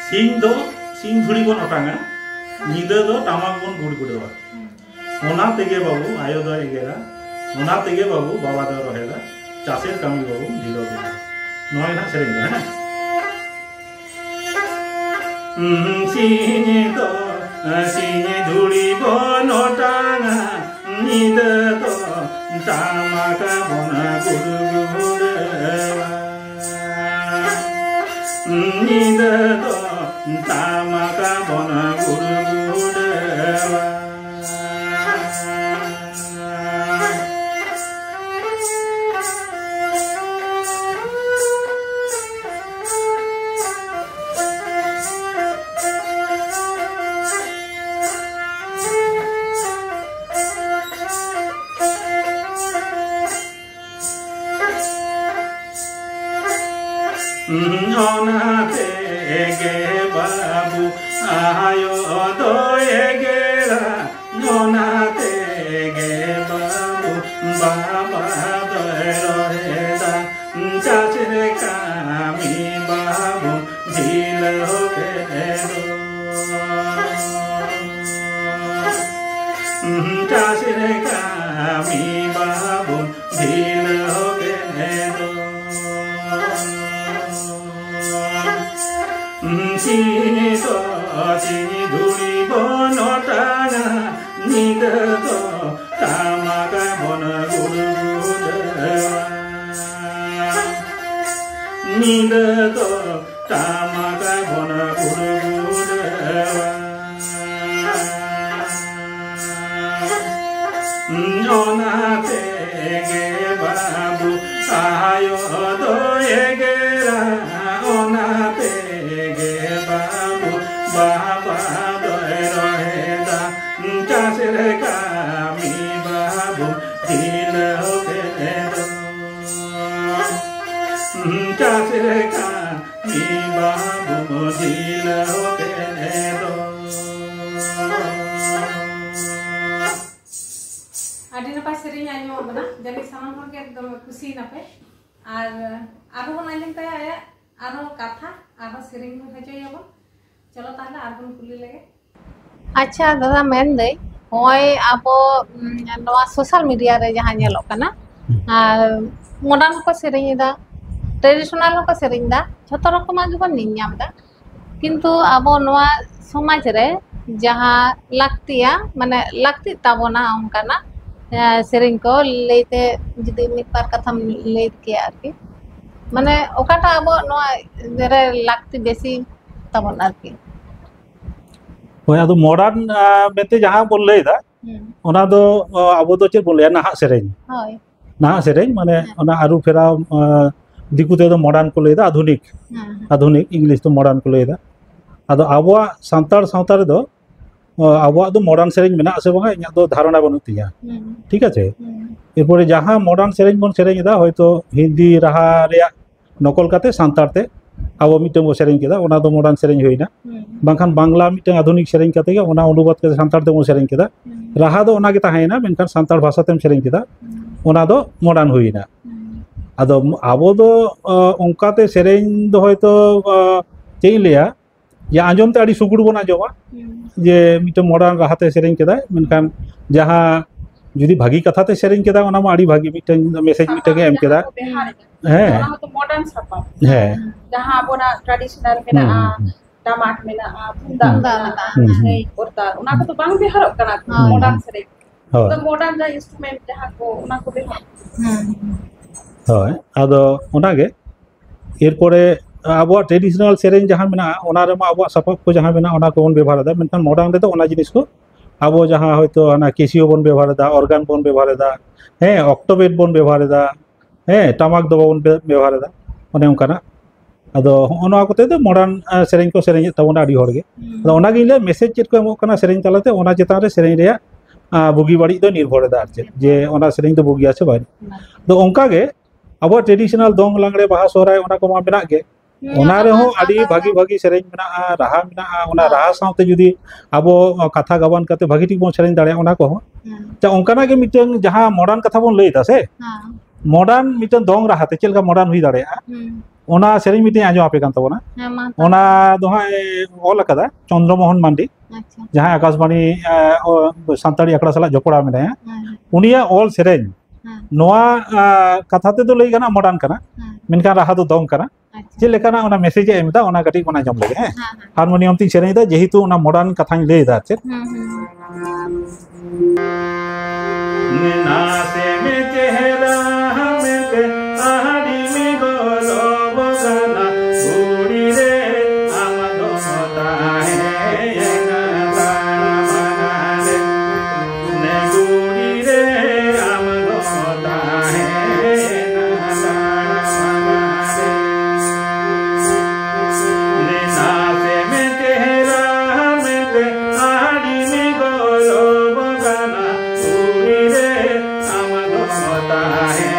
ᱥᱤᱧ ᱫᱚ ᱥᱤᱧ ᱫᱷᱩᱲᱤ ᱵᱚᱱ ᱚᱴᱟᱝᱟ, ᱧᱤᱫᱟᱹ ᱫᱚ ᱴᱟᱢᱟᱠ ᱵᱚᱱ ᱜᱩᱰᱜᱩᱰᱟᱹᱣᱟ᱾ ᱚᱱᱟ ᱛᱮᱜᱮ ᱵᱟᱹᱵᱩ ᱟᱭᱳ ᱫᱚᱭ ᱮᱜᱮᱨᱟ, ᱚᱱᱟ ᱛᱮᱜᱮ ᱵᱟᱹᱵᱩ ᱵᱟᱵᱟ ᱫᱚᱭ ᱨᱚᱦᱮᱫᱟ, ᱪᱟᱥᱮᱨ ᱠᱟᱹᱢᱤ ᱵᱟᱹᱵᱩ ᱰᱷᱤᱞᱟᱹᱣ ᱠᱮᱫᱟ᱾ ᱱᱚᱣᱟ ᱜᱮ ᱱᱟᱦᱟᱜ ᱥᱮᱨᱮᱧ ᱫᱚ, ᱦᱮᱸ? ᱥᱤᱧ ᱫᱚ ᱥᱤᱧ ᱫᱷᱩᱲᱤ ᱵᱚᱱ ᱚᱴᱟᱝᱟ, ᱧᱤᱫᱟᱹ ᱫᱚ ᱴᱟᱢᱟᱠ ᱵᱚᱱ ᱜᱩᱰᱜᱩᱰᱟᱹᱣᱟ᱾ ᱧᱤᱫᱟᱹ ᱫᱚ ᱴᱟᱢᱟᱠ ᱵᱚᱱ ᱜᱩᱰᱜᱩᱰᱟᱹᱣᱟ᱾ ᱚᱱᱟ ᱛᱮᱜᱮ ᱵᱟᱹᱵᱩ ᱟᱭᱳ ᱫᱚᱭ ᱮᱜᱮᱨᱟ, ᱚᱱᱟ ᱛᱮᱜᱮ ᱵᱟᱹᱵᱩ ᱵᱟᱵᱟ ᱫᱚᱭ ᱨᱚᱦᱮᱫᱟ᱾ ᱪᱟᱥ ᱨᱮ ᱥᱤᱧ ᱫᱚ ᱥᱤᱧ ᱫᱷᱩᱲᱤ ᱵᱚᱱ ᱚᱴᱟᱝᱟ, ᱧᱤᱫᱟᱹ ᱫᱚ ᱴᱟᱢᱟᱠ ᱵᱚᱱ ᱜᱩᱲᱜᱩᱰᱟᱹᱣᱟ᱾ ᱧᱤᱫᱟᱹ ᱫᱚ ᱴᱟᱢᱟᱠ ᱵᱚᱱ ᱜᱩᱲᱜᱩᱰᱟᱹᱣᱟ᱾ ᱚᱱᱟ ᱛᱮᱜᱮ ᱵᱟᱹᱵᱩ ᱟᱭᱳ ᱫᱚᱭ ᱮᱜᱮᱨᱟ, ᱚᱱᱟ ᱛᱮᱜᱮ ᱵᱟᱹᱵᱩ ᱵᱟᱵᱟ ᱫᱚᱭ ᱨᱚᱦᱮᱫᱟ᱾ ᱪᱟᱥ ᱨᱮ ᱠᱟᱹᱢᱤ ᱵᱟᱹᱵᱩ ᱰᱷᱤᱞᱟᱹᱣ ᱠᱮᱫ ᱫᱚ, ᱪᱟᱥ ᱨᱮ ᱠᱟᱹᱢᱤ ᱵᱟᱹᱵᱩ ᱰᱷᱤᱞᱟᱹᱣ ᱠᱮᱫ ᱫᱚ᱾ ᱟᱹᱰᱤ ᱱᱟᱯᱟᱭ ᱥᱮᱨᱮᱧ ᱟᱸᱡᱚᱢᱚᱜ ᱠᱟᱱᱟ, ᱡᱟᱹᱱᱤᱡ ᱥᱟᱱᱟᱢ ᱦᱚᱲ ᱜᱮ ᱮᱠᱫᱚᱢ ᱠᱩᱥᱤᱭᱮᱱᱟ ᱯᱮ᱾ ᱟᱨ ᱟᱨᱦᱚᱸ ᱵᱚᱱ ᱟᱸᱡᱚᱢ ᱛᱟᱭᱟ ᱟᱭᱟᱜ ᱟᱨᱦᱚᱸ ᱠᱟᱛᱷᱟ, ᱟᱨᱦᱚᱸ ᱥᱮᱨᱮᱧ ᱵᱚᱱ ᱦᱚᱪᱚᱭᱟᱵᱚᱱ᱾ ᱪᱚᱞᱚ ᱛᱟᱦᱞᱮ ᱟᱨ ᱵᱚᱱ ᱠᱩᱞᱤ ᱞᱮᱜᱮ᱾ ᱟᱪᱪᱷᱟ ᱫᱟᱫᱟ, ᱢᱮᱱᱫᱟᱹᱧ ᱱᱚᱜᱼᱚᱭ ᱟᱵᱚ ᱩᱢ, ᱱᱚᱣᱟ ᱥᱳᱥᱟᱞ ᱢᱤᱰᱤᱭᱟ ᱨᱮ ᱡᱟᱦᱟᱸ ᱧᱮᱞᱚᱜ ᱠᱟᱱᱟ, ᱟᱨ ᱢᱚᱰᱟᱨᱱ ᱦᱚᱸᱠᱚ ᱥᱮᱨᱮᱧ ᱮᱫᱟ, ᱴᱨᱮᱰᱤᱥᱚᱱᱟᱞ ᱦᱚᱸᱠᱚ ᱥᱮᱨᱮᱧ ᱮᱫᱟ, ᱡᱷᱚᱛᱚ ᱨᱚᱠᱚᱢᱟᱜ ᱜᱮᱵᱚᱱ ᱧᱮᱞ ᱧᱟᱢ ᱮᱫᱟ᱾ ᱠᱤᱱᱛᱩ ᱟᱵᱚ ᱱᱚᱣᱟ ᱥᱚᱢᱟᱡᱽ ᱨᱮ ᱡᱟᱦᱟᱸ ᱞᱟᱹᱠᱛᱤᱭᱟ, ᱢᱟᱱᱮ ᱞᱟᱹᱠᱛᱤᱜ ᱛᱟᱵᱚᱱᱟ ᱚᱱᱠᱟᱱᱟᱜ ᱮ, ᱥᱮᱨᱮᱧ ᱠᱚ ᱞᱟᱹᱭᱛᱮ ᱡᱩᱫᱤ ᱢᱤᱫ ᱵᱟᱨ ᱠᱟᱛᱷᱟᱢ ᱞᱟᱹᱭ ᱠᱮᱭᱟ ᱟᱨᱠᱤ, ᱢᱟᱱᱮ ᱚᱠᱟᱴᱟᱜ ᱟᱵᱚ ᱱᱚᱣᱟ ᱨᱮ ᱞᱟᱹᱠᱛᱤ ᱵᱮᱥᱤ ᱛᱟᱵᱚᱱ ᱟᱨᱠᱤ᱾ ᱦᱳᱭ, ᱟᱫᱚ ᱢᱚᱰᱟᱨᱱ ᱢᱮᱱᱛᱮ ᱡᱟᱦᱟᱸ ᱵᱚᱱ ᱞᱟᱹᱭ ᱮᱫᱟ, ᱦᱩᱸ, ᱚᱱᱟ ᱫᱚ ᱟᱵᱚ ᱫᱚ ᱪᱮᱫ ᱵᱚᱱ ᱞᱟᱹᱭᱟ, ᱱᱟᱦᱟᱜ ᱥᱮᱨᱮᱧ᱾ ᱦᱳᱭ᱾ ᱱᱟᱦᱟᱜ ᱥᱮᱨᱮᱧ ᱢᱟᱱᱮ ᱦᱮᱸ᱾ ᱚᱱᱟ ᱟᱹᱨᱩ ᱯᱷᱮᱨᱟᱣ, ᱫᱤᱠᱩ ᱛᱮᱫᱚ ᱢᱚᱰᱟᱨᱱ ᱠᱚ ᱞᱟᱹᱭ ᱮᱫᱟ, ᱟᱫᱷᱩᱱᱤᱠ᱾ ᱦᱮᱸ, ᱦᱮᱸ᱾ ᱟᱫᱷᱩᱱᱤᱠ, ᱤᱝᱞᱤᱥ ᱛᱮ ᱢᱚᱰᱟᱨᱱ ᱠᱚ ᱞᱟᱹᱭ ᱮᱫᱟ᱾ ᱟᱫᱚ ᱟᱵᱚᱣᱟᱜ ᱥᱟᱱᱛᱟᱲ ᱥᱟᱶᱛᱟ ᱨᱮᱫᱚ ᱟᱵᱚᱣᱟᱜ ᱫᱚ ᱢᱚᱰᱟᱨᱱ ᱥᱮᱨᱮᱧ ᱢᱮᱱᱟᱜ ᱟᱥᱮ ᱵᱟᱝᱟ, ᱤᱧᱟᱹᱜ ᱫᱚ ᱫᱷᱟᱨᱚᱱᱟ ᱵᱟᱹᱱᱩᱜ ᱛᱤᱧᱟ᱾ ᱦᱩᱸ, ᱴᱷᱤᱠ ᱟᱪᱷᱮ? ᱦᱩᱸ, ᱮᱨᱯᱚᱨᱮ ᱡᱟᱦᱟᱸ ᱢᱚᱰᱟᱨᱱ ᱥᱮᱨᱮᱧ ᱵᱚᱱ ᱥᱮᱨᱮᱧ ᱮᱫᱟ, ᱦᱚᱭᱛᱳ ᱦᱤᱱᱫᱤ ᱨᱟᱦᱟ ᱨᱮᱭᱟᱜ ᱱᱚᱠᱚᱞ ᱠᱟᱛᱮ ᱥᱟᱱᱛᱟᱲ ᱛᱮ ᱟᱵᱚ ᱢᱤᱫᱴᱟᱝ ᱵᱚ ᱥᱮᱨᱮᱧ ᱠᱮᱫᱟ, ᱚᱱᱟ ᱫᱚ ᱢᱚᱰᱟᱨᱱ ᱥᱮᱨᱮᱧ ᱦᱩᱭᱱᱟ᱾ ᱦᱩᱸ, ᱵᱟᱝᱠᱷᱟᱱ ᱵᱟᱝᱞᱟ ᱢᱤᱫᱴᱟᱝ ᱟᱫᱷᱩᱱᱤᱠ ᱥᱮᱨᱮᱧ ᱠᱟᱛᱮ ᱜᱮ ᱚᱱᱟ ᱚᱱᱩᱵᱟᱫ ᱠᱟᱛᱮ ᱥᱟᱱᱛᱟᱲ ᱛᱮᱵᱚᱱ ᱥᱮᱨᱮᱧ ᱠᱮᱫᱟ᱾ ᱦᱩᱸ, ᱨᱟᱦᱟ ᱫᱚ ᱚᱱᱟ ᱜᱮ ᱛᱟᱦᱮᱸᱭᱮᱱᱟ, ᱢᱮᱱᱠᱷᱟᱱ ᱥᱟᱱᱛᱟᱲ ᱵᱷᱟᱥᱟ ᱛᱮᱢ ᱥᱮᱨᱮᱧ ᱠᱮᱫᱟ, ᱦᱩᱸ, ᱚᱱᱟ ᱫᱚ ᱢᱚᱰᱟᱨᱱ ᱦᱩᱭᱱᱟ᱾ ᱦᱩᱸ, ᱟᱫᱚ ᱟᱵᱚ ᱫᱚ ᱚᱱᱠᱟᱛᱮ ᱥᱮᱨᱮᱧ ᱫᱚ ᱦᱚᱭᱛᱳ ᱪᱮᱫ ᱤᱧ ᱞᱟᱹᱭᱟ, ᱡᱮ ᱟᱸᱡᱚᱢ ᱛᱮ ᱟᱹᱰᱤ ᱥᱩᱜᱩᱲ ᱵᱚᱱ ᱟᱸᱡᱚᱢᱟ, ᱦᱩᱸ, ᱡᱮ ᱢᱤᱫᱴᱟᱝ ᱢᱚᱰᱟᱨᱱ ᱨᱟᱦᱟᱛᱮ ᱥᱮᱨᱮᱧ ᱠᱮᱫᱟᱭ, ᱢᱮᱱᱠᱷᱟᱱ ᱡᱟᱦᱟᱸ ᱡᱩᱫᱤ ᱵᱷᱟᱹᱜᱤ ᱠᱟᱛᱷᱟ ᱛᱮ ᱥᱮᱨᱮᱧ ᱠᱮᱫᱟ, ᱚᱱᱟ ᱢᱟ ᱟᱹᱰᱤ ᱵᱷᱟᱹᱜᱤ ᱢᱤᱫᱴᱟᱝ ᱢᱮᱥᱮᱡᱽ ᱢᱤᱫᱴᱟᱝ ᱮ ᱮᱢ ᱠᱮᱫᱟ᱾ ᱡᱟᱦᱟᱸ ᱠᱚ ᱵᱮᱣᱦᱟᱨ ᱮᱫᱟ, ᱦᱮᱸ᱾ ᱚᱱᱟ ᱦᱚᱸᱛᱚ ᱢᱚᱰᱟᱨᱱ ᱥᱟᱯᱟᱵ᱾ ᱦᱮᱸ᱾ ᱡᱟᱦᱟᱸ ᱟᱵᱚᱱᱟᱜ ᱴᱨᱟᱰᱤᱥᱚᱱᱟᱞ ᱦᱩᱸ, ᱢᱮᱱᱟᱜᱼᱟ, ᱦᱩᱸ, ᱦᱩᱸ᱾ ᱴᱟᱢᱟᱠ ᱢᱮᱱᱟᱜᱼᱟ, ᱛᱩᱢᱫᱟᱜ ᱛᱩᱢᱫᱟᱜ ᱢᱮᱱᱟᱜᱼᱟ, ᱢᱮᱱᱟᱜᱼᱟ, ᱦᱩᱸ, ᱦᱩᱸ᱾ ᱠᱚᱨᱛᱟᱞ, ᱚᱱᱟ ᱠᱚᱫᱚ ᱵᱟᱝ ᱵᱮᱣᱦᱟᱨᱚᱜ ᱠᱟᱱᱟ ᱦᱳᱭ᱾ ᱢᱚᱰᱟᱨᱱ ᱥᱮᱨᱮᱧ᱾ ᱦᱳᱭ᱾ ᱟᱫᱚ ᱢᱚᱰᱟᱨᱱ ᱡᱟᱦᱟᱸ ᱤᱱᱥᱴᱨᱩᱢᱮᱱᱴ ᱡᱟᱦᱟᱸ ᱠᱚ, ᱚᱱᱟ ᱠᱚ ᱵᱮᱣᱦᱟᱨ᱾ ᱦᱩᱸ᱾ ᱦᱳᱭ, ᱟᱫᱚ ᱚᱱᱟᱜᱮ᱾ ᱮᱨᱯᱚᱨᱮ ᱟᱵᱚᱣᱟᱜ ᱴᱨᱮᱰᱤᱥᱚᱱᱟᱞ ᱥᱮᱨᱮᱧ ᱡᱟᱦᱟᱸ ᱢᱮᱱᱟᱜᱼᱟ, ᱚᱱᱟ ᱨᱮᱢᱟ ᱟᱵᱚᱣᱟᱜ ᱥᱟᱯᱟᱵ ᱠᱚ ᱡᱟᱦᱟᱸ ᱢᱮᱱᱟᱜᱼᱟ, ᱚᱱᱟ ᱠᱚᱵᱚᱱ ᱵᱮᱵᱚᱦᱟᱨ ᱮᱫᱟ, ᱢᱮᱱᱠᱷᱟᱱ ᱢᱚᱰᱟᱨᱱ ᱨᱮᱫᱚ ᱚᱱᱟ ᱡᱤᱱᱤᱥ ᱠᱚ, ᱟᱵᱚ ᱡᱟᱦᱟᱸ ᱦᱚᱭᱛᱳ ᱦᱟᱱᱟ ᱠᱮᱥᱤᱭᱳ ᱵᱚᱱ ᱵᱮᱵᱚᱦᱟᱨ ᱮᱫᱟ, ᱚᱨᱜᱟᱱ ᱵᱚᱱ ᱵᱮᱵᱚᱦᱟᱨ ᱮᱫᱟ, ᱦᱮᱸ, ᱚᱠᱴᱳᱵᱮᱴ ᱵᱚᱱ ᱵᱮᱵᱚᱦᱟᱨ ᱮᱫᱟ, ᱦᱮᱸ, ᱴᱟᱢᱟᱠ ᱫᱚ ᱵᱟᱵᱚᱱ ᱵᱮ-, ᱵᱮᱵᱚᱦᱟᱨ ᱮᱫᱟ, ᱚᱱᱮ ᱚᱱᱠᱟᱱᱟᱜ᱾ ᱟᱫᱚ ᱦᱚᱸᱜᱼᱚ ᱱᱚᱣᱟ ᱠᱚᱛᱮ ᱫᱚ ᱢᱚᱰᱟᱨᱱ, ᱟ, ᱥᱮᱨᱮᱧ ᱠᱚ ᱥᱮᱨᱮᱧᱮᱫ ᱛᱟᱵᱚᱱᱟ ᱟᱹᱰᱤ ᱦᱚᱲ ᱜᱮ᱾ ᱦᱩᱸ᱾ ᱟᱫᱚ ᱚᱱᱟᱜᱤᱧ ᱞᱟᱹᱭᱟ, ᱢᱮᱥᱮᱡᱽ ᱪᱮᱫ ᱠᱚ ᱮᱢᱚᱜ ᱠᱟᱱᱟ ᱥᱮᱨᱮᱧ ᱛᱟᱞᱟᱛᱮ, ᱚᱱᱟ ᱪᱮᱛᱟᱱ ᱨᱮ ᱥᱮᱨᱮᱧ ᱨᱮᱭᱟᱜ, ᱟ, ᱵᱩᱜᱤ ᱵᱟᱹᱲᱤᱡ ᱫᱚ ᱱᱤᱨᱵᱷᱚᱨ ᱮᱫᱟ ᱟᱨ ᱪᱮᱫ, ᱡᱮ ᱚᱱᱟ ᱥᱮᱨᱮᱧ ᱫᱚ ᱵᱩᱜᱤᱭᱟ ᱥᱮ ᱵᱟᱹᱲᱤᱡ᱾ ᱦᱩᱸ᱾ ᱟᱫᱚ ᱚᱱᱠᱟ ᱜᱮ ᱟᱵᱚᱣᱟᱜ ᱴᱨᱮᱰᱤᱥᱚᱱᱟᱞ ᱫᱚᱝ, ᱞᱟᱜᱽᱲᱮ, ᱵᱟᱦᱟ, ᱥᱚᱦᱨᱟᱭ, ᱚᱱᱟ ᱠᱚᱢᱟ ᱢᱮᱱᱟᱜ ᱜᱮ᱾ ᱦᱩᱸ, ᱚᱱᱟ ᱚᱱᱟ ᱨᱮᱦᱚᱸ ᱢᱟ ᱟᱹᱰᱤ ᱥᱟᱶᱛᱟ ᱵᱷᱟᱹᱜᱤ ᱨᱮᱱᱟᱜ ᱵᱷᱟᱹᱜᱤ ᱥᱮᱨᱮᱧ ᱢᱮᱱᱟᱜᱼᱟ, ᱨᱟᱦᱟ ᱢᱮᱱᱟᱜᱼᱟ᱾ ᱚᱱᱟ ᱦᱳᱭ᱾ ᱨᱟᱦᱟ ᱥᱟᱶᱛᱮ ᱡᱩᱫᱤ ᱟᱵᱚ ᱠᱟᱛᱷᱟ ᱜᱟᱵᱟᱱ ᱠᱟᱛᱮ ᱵᱷᱟᱹᱜᱤ ᱴᱷᱤᱠ ᱵᱚᱱ ᱥᱮᱨᱮᱧ ᱫᱟᱲᱮᱭᱟᱜᱼᱟ, ᱚᱱᱟ ᱠᱚᱦᱚᱸ᱾ ᱦᱩᱸ᱾ ᱟᱪᱪᱷᱟ, ᱚᱱᱠᱟᱱᱟᱜ ᱜᱮ ᱢᱤᱫᱴᱟᱝ ᱡᱟᱦᱟᱸ ᱢᱚᱰᱟᱨᱱ ᱠᱟᱛᱷᱟ ᱵᱚᱱ ᱞᱟᱹᱭ ᱮᱫᱟ ᱥᱮ, ᱦᱮᱸ᱾ ᱢᱚᱰᱟᱨᱱ ᱢᱤᱫᱴᱟᱝ ᱫᱚᱝ ᱨᱟᱦᱟ ᱛᱮ ᱪᱮᱫ ᱞᱮᱠᱟ ᱢᱚᱰᱟᱨᱱ ᱦᱩᱭ ᱫᱟᱲᱮᱭᱟᱜᱼᱟ, ᱦᱩᱸ᱾ ᱚᱱᱟ ᱥᱮᱨᱮᱧ ᱢᱤᱫᱴᱟᱝ ᱟᱸᱡᱚᱢ ᱟᱯᱮ ᱠᱟᱱ ᱛᱟᱵᱚᱱᱟ᱾ ᱦᱮᱸ, ᱢᱟ ᱛᱟᱦᱞᱮ᱾ ᱚᱱᱟ ᱫᱚ ᱦᱟᱸᱜ ᱮ ᱚᱞ ᱟᱠᱟᱫᱟ ᱪᱚᱱᱫᱨᱚ ᱢᱳᱦᱚᱱ ᱢᱟᱱᱰᱤ, ᱟᱪᱪᱷᱟ᱾ ᱡᱟᱦᱟᱸᱭ ᱟᱠᱟᱥᱵᱟᱬᱤ, ᱮ, ᱚ, ᱥᱟᱱᱛᱟᱲᱤ ᱟᱠᱷᱲᱟ ᱥᱟᱞᱟᱜ ᱡᱚᱯᱲᱟᱣ ᱢᱮᱱᱟᱭᱟ᱾ ᱦᱮᱸ, ᱦᱮᱸ᱾ ᱩᱱᱤᱭᱟᱜ ᱚᱞ ᱥᱮᱨᱮᱧ, ᱦᱮᱸ᱾ ᱱᱚᱣᱟ, ᱮ, ᱠᱟᱛᱷᱟ ᱛᱮᱫᱚ ᱞᱟᱹᱭ ᱜᱟᱱᱚᱜᱼᱟ ᱢᱚᱰᱟᱨᱱ ᱠᱟᱱᱟ, ᱦᱮᱸ᱾ ᱢᱮᱱᱠᱷᱟᱱ ᱨᱟᱦᱟ ᱫᱚ ᱫᱚᱝ ᱠᱟᱱᱟ᱾ ᱟᱪᱪᱷᱟ᱾ ᱪᱮᱫ ᱞᱮᱠᱟᱱᱟᱜ ᱚᱱᱟ ᱢᱮᱥᱮᱡᱽ ᱮ ᱮᱢ ᱮᱫᱟ, ᱚᱱᱟ ᱠᱟᱹᱴᱤᱡ ᱵᱚᱱ ᱟᱸᱡᱚᱢ ᱞᱮᱜᱮ, ᱦᱮᱸ? ᱦᱮᱸ, ᱦᱮᱸ᱾ ᱦᱟᱨᱢᱳᱱᱤᱭᱟᱢ ᱛᱤᱧ ᱥᱮᱨᱮᱧ ᱮᱫᱟ, ᱡᱮᱦᱮᱛᱩ ᱚᱱᱟ ᱢᱚᱰᱟᱨᱱ ᱠᱟᱛᱷᱟᱧ ᱞᱟᱹᱭ ᱮᱫᱟ ᱟᱨ ᱪᱮᱫ᱾ ᱦᱩᱸ, ᱦᱩᱸ, ᱦᱩᱸ᱾ ᱱᱟᱥᱮᱢ ᱪᱮᱦᱨᱟ ᱢᱮᱱᱛᱮ ᱟᱹᱰᱤᱢ ᱜᱚᱨᱚᱵ ᱠᱟᱱᱟ, ᱠᱩᱲᱤ ᱨᱮ ᱟᱢ ᱫᱚ ᱛᱟᱦᱮᱸᱭᱮᱱᱟ ᱛᱟᱲᱟᱢ ᱨᱮ᱾ ᱱᱮ ᱠᱩᱲᱤ ᱨᱮ ᱟᱢ ᱫᱚ ᱛᱟᱦᱮᱸᱭᱮᱱᱟ ᱛᱟᱲᱟᱢ ᱨᱮ᱾ ᱱᱟᱥᱮᱢ ᱪᱮᱦᱨᱟ ᱢᱮᱱᱛᱮ ᱟᱹᱰᱤᱢ ᱜᱚᱨᱚᱵ ᱠᱟᱱᱟ, ᱠᱩᱲᱤ ᱨᱮ ᱟᱢ ᱫᱚ ᱛᱟᱦᱮᱸ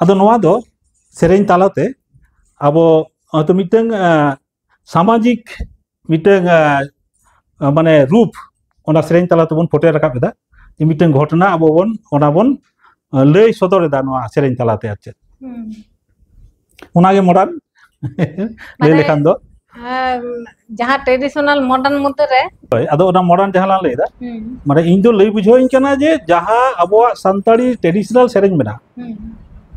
ᱟᱫᱚ ᱱᱚᱣᱟ ᱫᱚ ᱥᱮᱨᱮᱧ ᱛᱟᱞᱟᱛᱮ ᱟᱵᱚ ᱦᱚᱭᱛᱳ ᱢᱤᱫᱴᱟᱝ, ᱟᱸ, ᱥᱟᱢᱟᱡᱤᱠ ᱢᱤᱫᱴᱟᱝ, ᱟᱸ, ᱢᱟᱱᱮ ᱨᱩᱯ ᱚᱱᱟ ᱥᱮᱨᱮᱧ ᱛᱟᱞᱟ ᱛᱮᱵᱚᱱ ᱯᱷᱩᱴᱮᱞ ᱨᱟᱠᱟᱵ ᱮᱫᱟ᱾ ᱡᱮ ᱢᱤᱫᱴᱟᱝ ᱜᱷᱚᱴᱚᱱᱟ ᱟᱵᱚ ᱵᱚᱱ, ᱚᱱᱟ ᱵᱚᱱ, ᱟᱸ, ᱞᱟᱹᱭ ᱥᱚᱫᱚᱨ ᱮᱫᱟ ᱱᱚᱣᱟ ᱥᱮᱨᱮᱧ ᱛᱟᱞᱟᱛᱮ, ᱟᱨ ᱪᱮᱫ᱾ ᱦᱩᱸ᱾ ᱚᱱᱟᱜᱮ modern ᱞᱟᱹᱭ ᱢᱟᱱᱮ, ᱞᱮᱠᱷᱟᱱ ᱫᱚ᱾ ᱟᱸ, ᱡᱟᱦᱟᱸ traditional modern ᱢᱚᱫᱽᱫᱷᱮ ᱨᱮ᱾ ᱦᱳᱭ, ᱟᱫᱚ ᱚᱱᱟ modern ᱡᱟᱦᱟᱸ ᱞᱟᱝ ᱞᱟᱹᱭ ᱮᱫᱟ, ᱦᱩᱸ᱾ ᱢᱟᱱᱮ ᱤᱧ ᱫᱚ ᱞᱟᱹᱭ ᱵᱩᱡᱷᱟᱹᱣ ᱤᱧ ᱠᱟᱱᱟ ᱡᱮ ᱡᱟᱦᱟᱸ ᱟᱵᱚᱣᱟᱜ ᱥᱟᱱᱛᱟᱲᱤ traditional ᱥᱮᱨᱮᱧ ᱢᱮᱱᱟᱜᱼᱟ, ᱦᱩᱸ᱾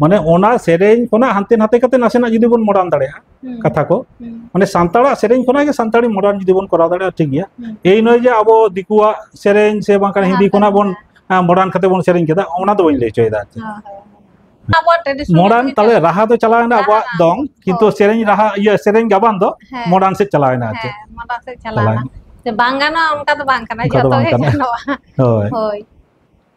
ᱢᱟᱱᱮ ᱚᱱᱟ ᱥᱮᱨᱮᱧ ᱠᱷᱚᱱᱟᱜ ᱦᱟᱱᱛᱮ ᱱᱟᱛᱮ ᱠᱟᱛᱮ ᱱᱟᱥᱮᱱᱟᱜ ᱡᱩᱫᱤ ᱵᱚᱱ modern ᱫᱟᱲᱮᱭᱟᱜᱼᱟ ᱦᱩᱸ᱾ ᱠᱟᱛᱷᱟ ᱠᱚ, ᱦᱩᱸ᱾ ᱢᱟᱱᱮ ᱥᱟᱱᱛᱟᱲᱟᱜ ᱥᱮᱨᱮᱧ ᱠᱷᱚᱱᱟᱜ ᱜᱮ ᱥᱟᱱᱛᱟᱲᱤ modern ᱡᱩᱫᱤ ᱵᱚᱱ ᱠᱚᱨᱟᱣ ᱫᱟᱲᱮᱭᱟᱜᱼᱟ, ᱴᱷᱤᱠ ᱜᱮᱭᱟ᱾ ᱦᱩᱸ᱾ ᱮᱭ ᱱᱚᱭ ᱡᱮ ᱟᱵᱚ ᱫᱤᱠᱩᱣᱟᱜ ᱥᱮᱨᱮᱧ ᱥᱮ ᱵᱟᱝᱠᱷᱟᱱ ᱦᱮᱸ, ᱦᱤᱱᱫᱤ ᱠᱷᱚᱱᱟᱜ ᱵᱚᱱ, ᱦᱮᱸ᱾ ᱦᱮᱸ, modern ᱠᱟᱛᱮ ᱵᱚᱱ ᱥᱮᱨᱮᱧ ᱠᱮᱫᱟ, ᱚᱱᱟ ᱫᱚ ᱵᱟᱹᱧ ᱞᱟᱹᱭ ᱦᱚᱪᱚᱭᱮᱫᱟ, ᱟᱨ ᱪᱮᱫ᱾ ᱦᱳᱭ, ᱦᱳᱭ, ᱦᱳᱭ᱾ ᱟᱵᱚᱣᱟᱜ traditional ᱢᱚᱰᱟᱨᱱ ᱛᱮᱜᱮ ᱛᱟᱦᱞᱮ ᱪᱟᱞᱟᱜ ᱨᱟᱦᱟ ᱫᱚ ᱪᱟᱞᱟᱣ ᱮᱱᱟ ᱟᱵᱚᱣᱟᱜ ᱨᱟᱦᱟ, ᱫᱚᱝ, ᱠᱤᱱᱛᱩ ᱦᱳᱭ᱾ ᱥᱮᱨᱮᱧ ᱨᱟᱦᱟ, ᱤᱭᱟᱹ, ᱥᱮᱨᱮᱧ ᱜᱟᱵᱟᱱ ᱫᱚ ᱦᱮᱸ᱾ ᱢᱚᱰᱟᱨᱱ ᱥᱮᱫ ᱪᱟᱞᱟᱣ ᱮᱱᱟ, ᱟᱨ ᱪᱮᱫ᱾ ᱦᱮᱸ, ᱢᱚᱰᱟᱨᱱ ᱥᱮᱫ ᱪᱟᱞᱟᱣ ᱪᱟᱞᱟᱣ ᱮᱱᱟ᱾ ᱮᱱᱟ᱾ ᱡᱮ ᱵᱟᱝ ᱜᱟᱱᱚᱜᱼᱟ, ᱚᱱᱠᱟ ᱫᱚ ᱵᱟᱝ ᱠᱟᱱᱟ, ᱚᱱᱠᱟ ᱫᱚ ᱡᱚᱛᱚ ᱵᱟᱝ ᱜᱮ ᱠᱟᱱᱟ᱾ ᱜᱟᱱᱚᱜᱼᱟ᱾ ᱦᱳᱭ᱾ ᱦᱳᱭ᱾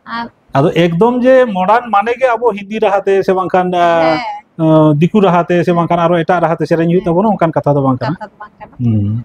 ᱟᱨ ᱟᱫᱚ ᱮᱠᱫᱚᱢ ᱡᱮ ᱢᱚᱰᱟᱨᱱ ᱢᱟᱱᱮ ᱜᱮ ᱟᱵᱚ ᱦᱤᱱᱫᱤ ᱨᱟᱦᱟᱛᱮ ᱥᱮ ᱵᱟᱝᱠᱷᱟᱱ, ᱟ, ᱦᱮᱸ᱾ ᱟ, ᱫᱤᱠᱩ ᱨᱟᱦᱟᱛᱮ ᱥᱮ ᱦᱮᱸ᱾ ᱵᱟᱝᱠᱷᱟᱱ ᱟᱨᱚ ᱮᱴᱟᱜ ᱨᱟᱦᱟᱛᱮ ᱥᱮᱨᱮᱧ ᱦᱩᱭᱩᱜ ᱦᱮᱸ᱾ ᱛᱟᱵᱚᱱᱟ, ᱚᱱᱠᱟᱱ ᱠᱟᱛᱷᱟ ᱫᱚ ᱵᱟᱝ ᱠᱟᱱᱟ᱾ ᱠᱟᱛᱷᱟ ᱫᱚ ᱵᱟᱝ ᱠᱟᱱᱟ᱾ ᱦᱩᱸ᱾